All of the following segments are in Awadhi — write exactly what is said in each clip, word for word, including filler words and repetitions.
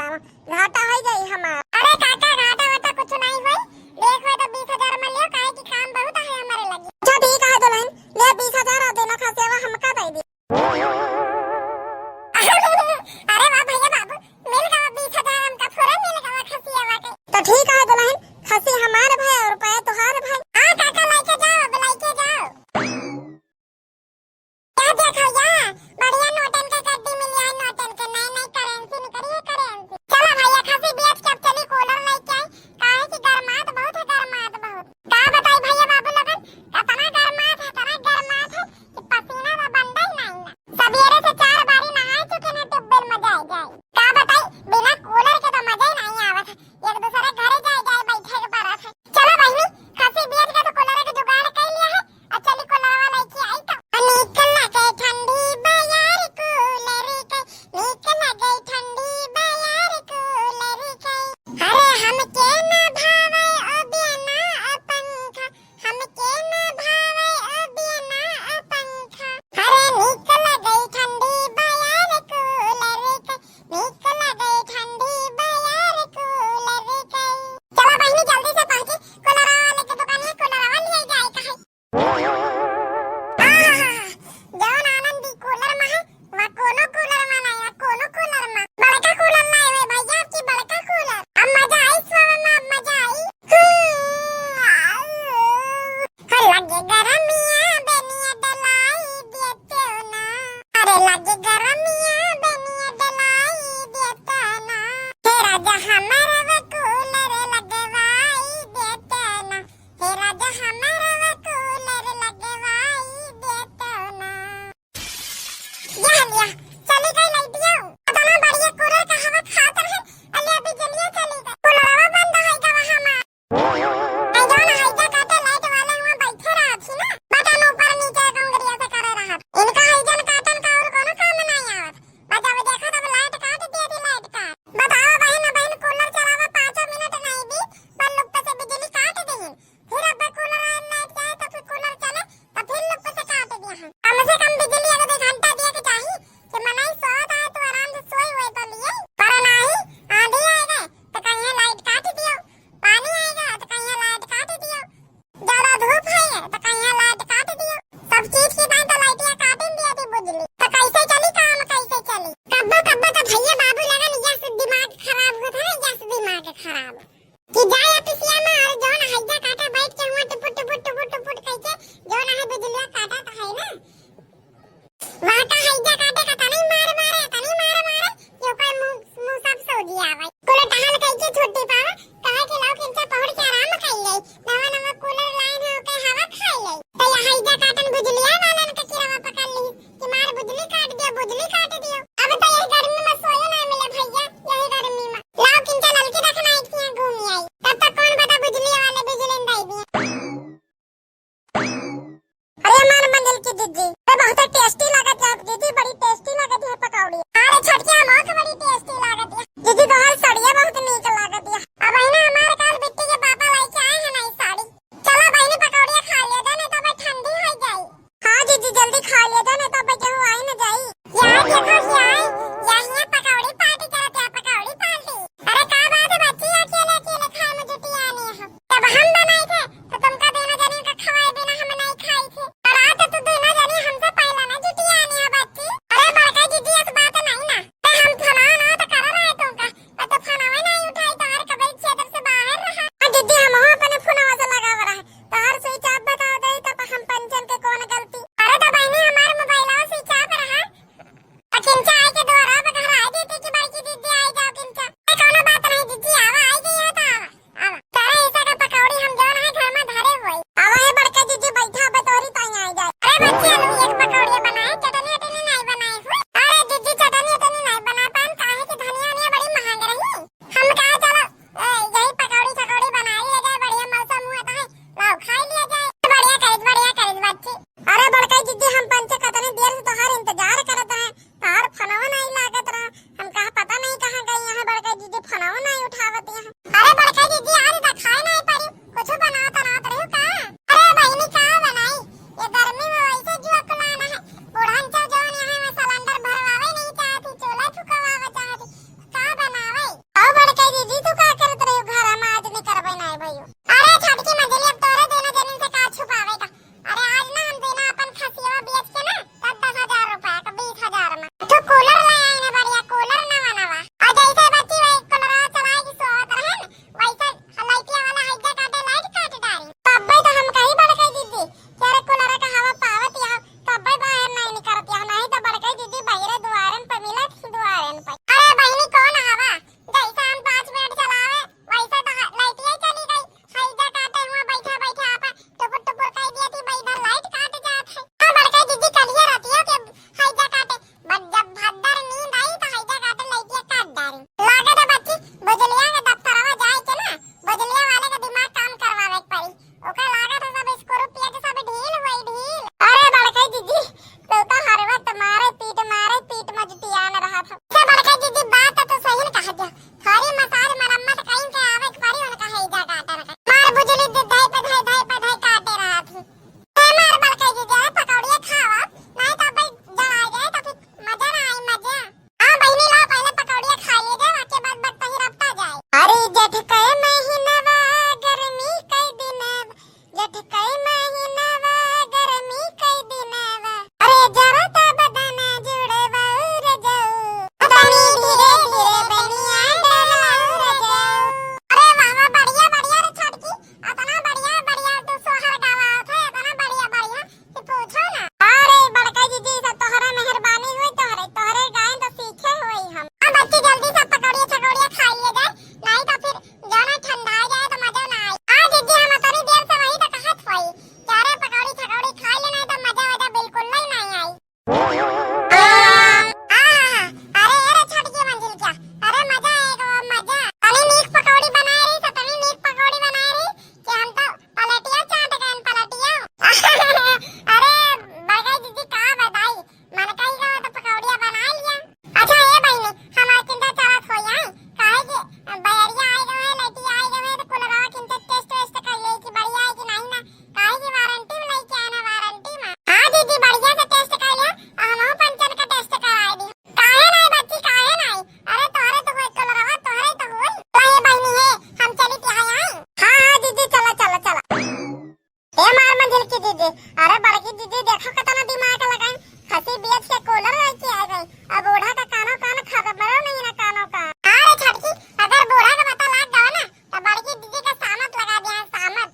बतावा, घाटा होइ जाई हमार। अरे काका, घाटा वाटा कुछ नाहीं होई, देख होई तो बीस हजार में लियो, काहे कि काम बहुत है हमारे लगे। अच्छा ठीक है दुल्हन, ले बीस हजार और देना खसियावा हमका दे दी। अरे वाह भैया बाबू, मिल गवा बीस हजार हमका, पूरा मिल गवा खसियावा के। तो ठीक है दुल्हन, खसी हमार भय और रुपया तोहार भय। हाँ काका, लेके जाओ, अब लेके जाओ। क्या देखा या? बढ़िया नोटन के गड्डी मिली है, नोटन के, नई नई करेंसी निकली है, करेंसी। चलो भैया, खसी बेच के अब चली कूलर लेके आई, काहे कि गरमात बहुत है, गरमात बहुत। का बताई भैया बाबू लोगन, इतना गरमात है, इतना गरमात है कि पसीना ना बंदा ही नहीं ना। सवेरे से चार बारी नहाए चुके ना, ट्यूबवेल में जाए जाए। का बताई, बिना कूलर के तो मजा ही नहीं आवत है, एक दूसरे घरे जाए जाए बैठे के पड़त है। चलो बहिनी, खसी बेच के तो कूलर के जुगाड़ कर लिया है, अब चली कूलरवा लेके आई तो। नीक लगे ठंडी बयार कूलर के, नीक लगे ठंडी बयार कूलर के। अरे हमके ना भावे ओ बियना ओ पंखा, हमके ना भावे ओ बियना ओ पंखा। अरे नीक लगे ठंडी बयार कूलर के, नीक लगे ठंडी बयार कूलर के। चला बहिनी जल्दी से पहुँची, कूलरवा वाले के दुकान है, कूलरवा ले जाए का है। आहा, जौन आनंद ई कूलर में है, वह कोनो कूलर में नहीं है, कोनो कूलर में। बड़का कूलर लाए हुए भैया, आपकी बड़का कूलर। अब मजा आई सोवे में, अब मजा आई। हम्म, आऊ। हो लगे गरमिया बेनिया डलाई देते ना। अरे लगे गरमिया बेनिया डलाई देते ना। हे राजा हमार वो कूलर लगवाई देते ना। हे राजा हमार वो कूलर लगवाई देते ना। यह लिया, चली गई लाइटिया। इतना बढ़िया कूलर का हवा खात रहे, अलिया बिजलिया चली गई। कूलरवा बंद होई गवा हमार। ए जौन हैजा काटे लाइट वाले हुआ बैठे रहत ही ना, बटन ऊपर नीचे कंगरिया से करे रहत। इनका हैजन काटन का और कोनो काम नहीं आवत। बजावे देखा तब लाइट काट दिया थी, लाइट काट। बताओ बहन, बहन कूलर चलावा पाँचों मिनट नहीं भी, बल्ब पे से बिजली काट देही। फिर अब कूलर लाइट जाए तो फिर कूलर चले, तो फिर लुक से काट दिया है। कम से कम बिजली अगर दो घंटा दिए के चाही कि मनई सोत है तो आराम से सोई हुए तो लिए, पर नाही, आंधी आए गए तो कहीं लाइट काट दियो, पानी आए गए तो कहीं लाइट काट दियो, ज्यादा धूप है तो कहीं लाइट काट दियो। सब चीज की टाइम तो लाइटिया काट दिया थी बिजली, तो कैसे चली काम, कैसे चली? कब्बो कब्बो तो भैया बाबू लगन यस दिमाग खराब होत है, यस दिमाग खराब। कि जाए ऑफिसिया में और जौन हैजा काटा बैठ के हुआ टुपुट टुपुट टुपुट टुपुट कह के जौन है बिजलिया काटा तो है ना। वहाँ का हैजा काटे का तनी मार मारे, तनी मार मारे कि ओकर मुंह, मुंह सब सूजी आवे। कुल टहल कह के छुट्टी पावे, काहे कि लाओ किंचा पहुड़ के आराम कर ले। नवा नवा कूलर लाइन है ओके हवा खाई ले। तो यह हैजा काटन बिजलिया वालन के किरवा पकड़ ली। कि मार बुजली काट दियो, बुजली काट दियो। अब तो यही गर्मी में सोयो ना मिले भैया, यही गर्मी में। लाओ किंचा ललकी देखना एक यहाँ घूमी आई। तब तक कौन बता बुजली वाले बिजली न दई दिए। अरे मार मंडल की दीदी, तो बहुत टेस्टी लागत है दीदी, बड़ी टेस्टी लागत है पकौड़ी। अरे छोटकी हम के बड़ी टेस्टी लागत है। दीदी तोहर अरे जेठ के महीनवा, गर्मी के दिनवा, जेठ के महीनवा, गर्मी के दिनवा। अरे जरता बदन जुड़वा रजऊ। तनी धीरे धीरे बनिया डरवा रजऊ। अरे वाह वाह, बढ़िया बढ़िया रे छोटकी, अतना बढ़िया बढ़िया तू सोहर गवावत है, अतना बढ़िया बढ़िया कि पूछो ना। अरे बड़का जीजी, सब तोहरे मेहरबानी हुई, तोहरे तोहरे गायन तो सीखे हुई हम। अब बच्ची जल्दी से पकौड़िया छकौड़िया खा लिए जाए, नहीं तो फिर जाना ठंडा जाए तो मजा ना आई। आ जीजी, हम अतनी देर से वही तो कहत होई कि अरे पकौड़ी छकौड़ी खा ले, नहीं तो मजा वजा बिल्कुल नहीं, नहीं आई। आ, आ, अरे अरे छोटकी मंजिल क्या, अरे मजा आएगा वो मजा। तनी नीक पकौड़ी बनाए रही, तो तनी नीक पकौड़ी बनाए रही कि हम तो पलटिया चाट गए, पलटिया। अरे बड़का जीजी का बताई, मन कही गवा तो पकौड़िया बना लिया। अच्छा ए बहिनी, हमार किंता चलत हो आई, काहे कि बयरिया आए गए हैं, लइटिया आए गए हैं, तो कुलरवा किंता टेस्ट वेस्ट कर ले कि बढ़िया है कि नहीं ना, काहे कि वारंटी में लेके आना, वारंटी में। हाँ दीदी, बढ़िया से टेस्ट कर लिया, और हमहू पंचन का टेस्ट कराए दी। काहे नहीं बच्ची, काहे नहीं? अरे तोहरे तो होई कुलरवा, तोहरे तो होई। तो ए बहिनी है, हम चली के आए आई। हाँ हाँ दीदी, चला चला चला। ए मार मंजिल की दीदी, अरे बड़की दीदी देखो कितना दिमाग लगाई, खसी बेच के कूलर लेके आ गई। अब बूढ़ा का कानो कान खबर नहीं ना कानो कान। अरे छोटकी, अगर बूढ़ा का पता लग गवा ना, तो बड़की दीदी का सामत लगा दिया है, सामत।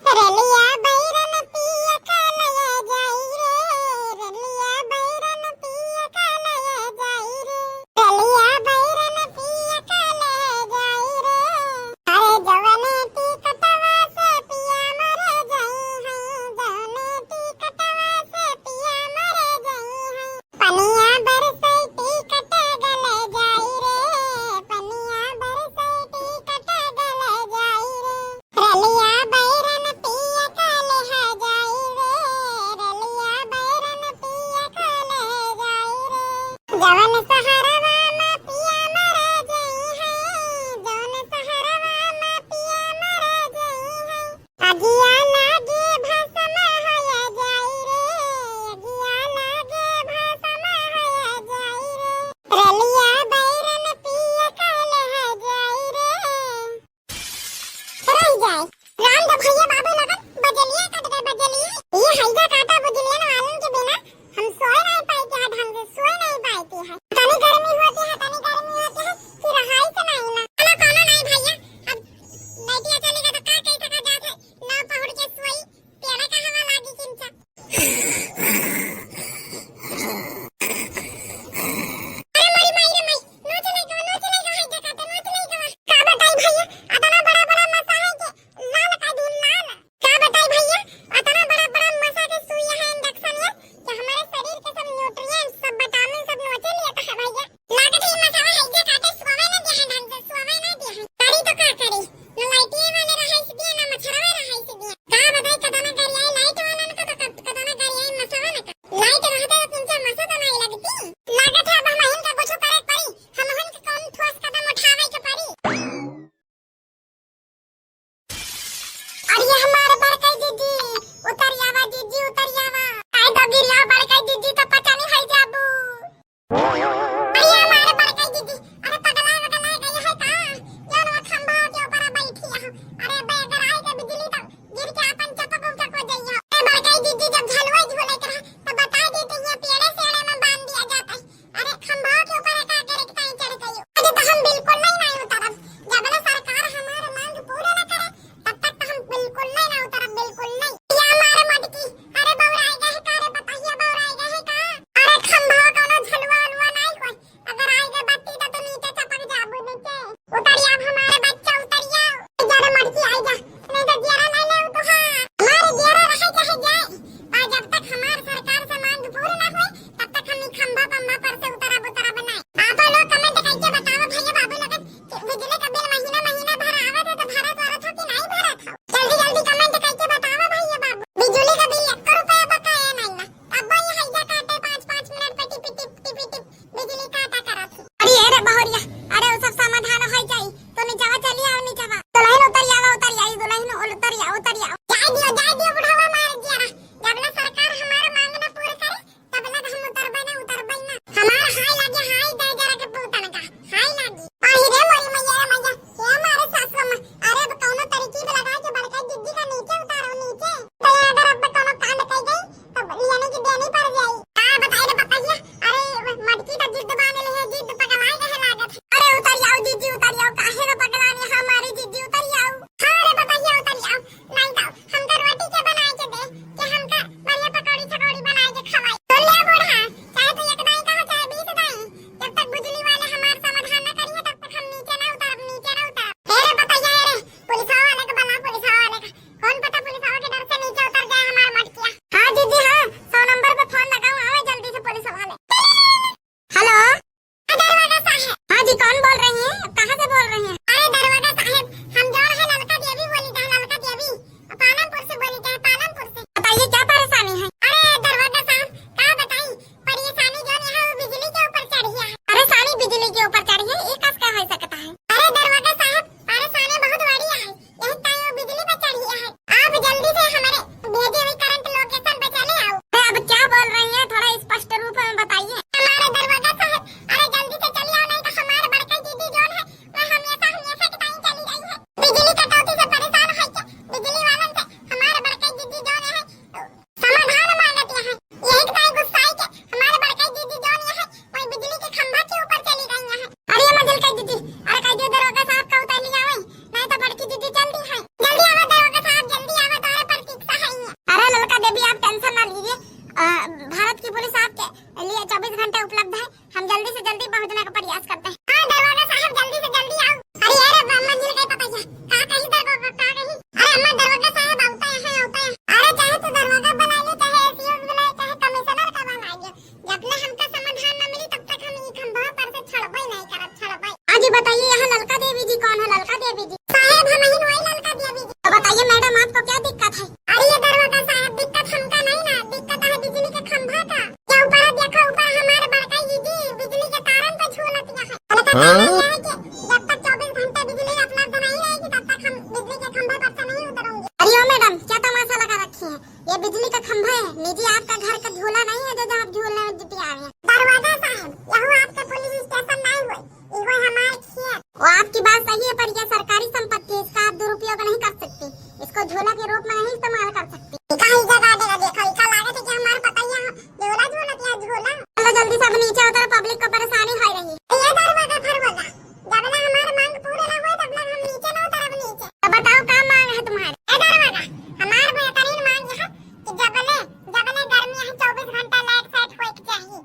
रेलिया बैरन पिया का लय जाई रे, रेलिया बैरन पिया का लय जाई रे, रेलिया बैरन पिया का लय जाई रे। अरे जवने टिकटवा से पिया मर जाई हैं, जवने टिकटवा से पिया मर जाई हैं। पनिया बरसै टिकट गल जाई रे, पनिया बरसै टिकट गल जाई रे। रेलिया बैरन पिया का लेहा जाई रे, रेलिया बैरन पिया का लेहा जाई रे। जवन सहरवा में पिया मर जाई हैं, जवन सहरवा में पिया मर जाई हैं। अगिया लागे भस्म होय जाई रे, अगिया लागे भस्म होय जाई रे। रेलिया बैरन पिया का लेहा जाई रे। रह जाए। राम दे भैया बाबू लगन बजलिया कट गए, बजलिया। ये हैजा काटा बुझलियन वालन के बिना हम सोए नहीं पाई के है, ढंग से सोए नहीं पाई के है। तनी गर्मी हो हाँ? यह है कि जब तक चौबीस घंटे बिजली उपलब्ध नहीं रहेगी, तब तक हम बिजली के खंभे पर से नहीं उतरेंगे। अरे ओ मैडम, क्या तमाशा लगा रखी है? ये बिजली का खंभा है, नीचे आपका घर का झूला नहीं है जो, जो आप झूलने में जुटी आ रही हैं। दरोगा साहब, यहू आपके पुलिस स्टेशन नहीं हुए, इहो हमारे खेत। वो आपकी बात सही है, पर ये सरकारी संपत्ति है, इसका आप दुरुपयोग नहीं कर सकते, इसको झूला के रूप में नहीं इस्तेमाल कर सकते। इका ही जगह देगा, देखो, इका लागत है कि हमारे पतैया झूला झूलत या झूला। चलो जल्दी सब नीचे उतरो, पब्लिक को परेशानी हो रही है। ये दरोगा फरोगा, जबले हमार मांग पूरे ना होए, तबले हम नीचे ना उतरब नीचे। तो बताओ, का मांग है तुम्हारी? ए दरोगा, हमार बेहतरीन मांग है कि जबले, जबले गर्मी है, चौबीस घंटा लाइट फाइट होए के चाहिए,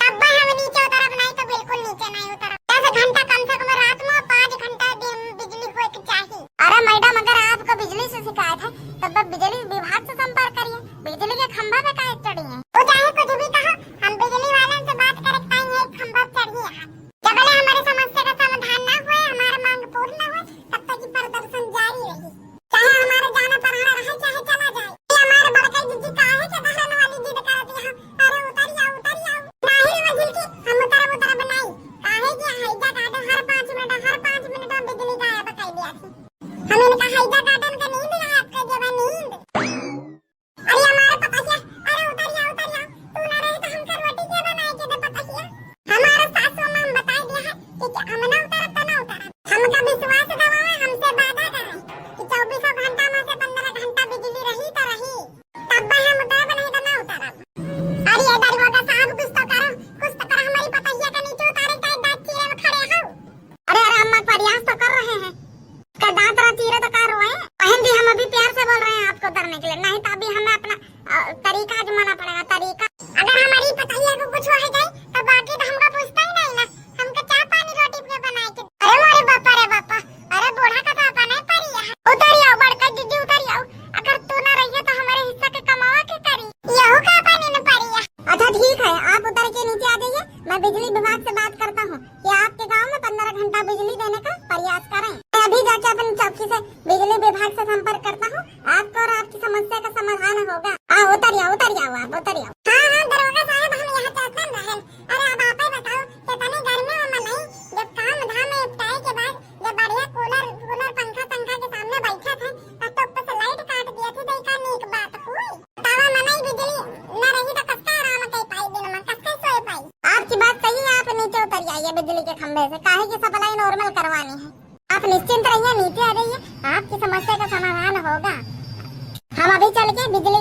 तब हम नीचे उतरब, नहीं तो बिल्कुल नीचे नहीं उतरब। दस घंटा कम से कम रात में, पाँच घंटा दिन बिजली होए के चाहिए। अरे मैडम, अगर आपको बिजली से शिकायत है, तब आप बिजली विभाग से संपर्क करिए। बिजली के खंभा पे काहे चढ़ी हैं? वो चाहे कुछ भी कहो, हम बिजली वालन से बात करे के ताई एक खंभा पे चढ़ी हैं। जब ले हमारे समस्या का समाधान ना होए, हमारा मांग पूर्ण ना होए, तब तक ये प्रदर्शन जारी रही, चाहे हमारा जाना पराना रहे, चाहे चला जाए। ये हमारे बड़का जीजी काहे के दहरन वाली जिद करत यहाँ? अरे उतरि आओ, उतरि आओ। नाही रे मझिल की, हम उतरब, उतरब नाही। काहे कि हैजा काटे हर पाँच मिनट, हर पाँच मिनट में बिजली गायब कर दिया थी। हम इनका हैजा काटन का नींद ना आपका देवा नींद। अरे हमारे पतहिया, अरे उतरि आओ, उतरि आओ। तू ना रहे तो हमका रोटी के बनाए के दे पतहिया? हमारे सासू अम्मा हम बताए दिया है कि, कि हम ना उतरब तो ना उतरब। हमका विश्वास दिवावे, हमसे वादा करे कि चौबीसों घंटा में से पन्द्रह घंटा बिजली रही तो रही, तब हम उतरब, नहीं तो ना उतरब। अरे ये दरोगा साहब, कुछ तो करो, कुछ तो करो, हमारी पतहिया के नीचे उतारे के दांत चीरे में खड़े हो। अरे, अरे अम्मा, प्रयास तो कर रहे हैं। का दांत ना चीरे तो का रोए? बहन जी, हम अभी प्यार से बोल रहे हैं आपको उतरने के लिए, नहीं तो अभी हमें अपना, अ, तरीका आजमाना पड़ेगा, तरीका। अगर हमारी पतहिया को कुछ हो जाए तो बाकी तो हमका पूछता ही नहीं ना, हमका चाय पानी रोटी पे बनाए के। अरे मोरे बापा रे बापा, अरे बूढ़ा का तो अपना ही परी है। उतरि आओ बड़का जीजी, उतरि आओ। अगर तू ना रहिए तो हमारे हिस्सा के कमावा के करी? यहू का पानी न परी है। अच्छा ठीक है, आप उतर के नीचे आ जाइए, मैं बिजली विभाग से बात करता हूँ कि आपके गांव में पन्द्रह घंटा बिजली देने का प्रयास करें। मैं अभी जाके अपनी चौकी से बिजली विभाग से संपर्क करता हूँ, आपको और आपकी समस्या का समाधान होगा। हाँ, उतरि आओ, उतरि आओ, आप उतरि आओ। हाँ, हाँ, दरोगा साहब, हम यहाँ चलतन रहन। अरे, अब आपे बताओ, कितनी गर्मी में मनई जब काम धाम में निपटाए के बाद जब बढ़िया कूलर, कूलर, पंखा, पंखा के सामने बैठत है, तब तो ऊपर से लाइट काट दिया थी, तो इका नीक बात हुई? बतावा मनई, बिजली न रही तो कसका आराम कर पाई दिन में, कसका सोए पाई? आपकी बात सही है, आप नीचे उतर जाइए बिजली के खंभे से, काहे कि सप्लाई नॉर्मल करवानी है। आप निश्चिंत रहिए, नीचे आ जाइए, आपकी समस्या का समाधान होगा। हम अभी चल के बिजली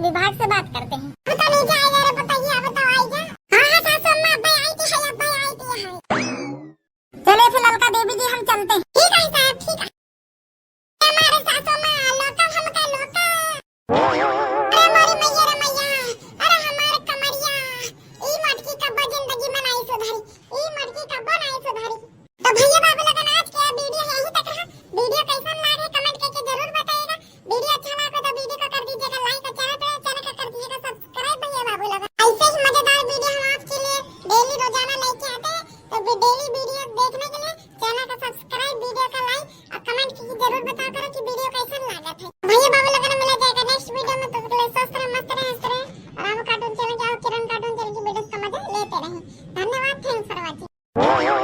विभाग से बात करते हैं। अब तो नीचे आइए रे पतहिया, अब तो आइए। हाँ, हाँ, सासू अम्मा, अब्बे आई थी है, अब्बे आई थी है। चलिए फिर ललका देवी जी, हम चलते हैं। ठीक है साहब, ठीक है। हमारे सासू अम्मा, लोका हमका लोका। अरे मोरी मैया रे मैया, अरे हमार कमरिया, ई मटकी कब्बो जिंदगी में नाई सुधरी, ई मटकी कब्बो नाई सुधरी। तो भैया बाबू लोगन, आज के वीडियो यहीं तक रहा। वीडियो कैसन लागे कमेंट करके जरूर बताइएगा। वीडियो अच्छा लगा तो वीडियो को कर दीजिएगा लाइक और चैनल पर, चैनल को कर दीजिएगा सब्सक्राइब भैया बाबू लोगन। ऐसे ही मजेदार वीडियो हम आपके लिए डेली रोजाना लेके आते हैं, तो डेली वीडियो देखने के लिए चैनल का सब्सक्राइब, वीडियो का लाइक और कमेंट की जरूर बताया करो कि वीडियो कैसन लागत है। भैया बाबू लोगन, मिला जाएगा नेक्स्ट वीडियो में, तब तक के लिए स्वस्थ रहे, मस्त रहे, हंसते रहे और रामू कार्टून चैनल के और किरण कार्टून चैनल की वीडियोस का मजा लेते रहें। धन्यवाद, thanks for watching।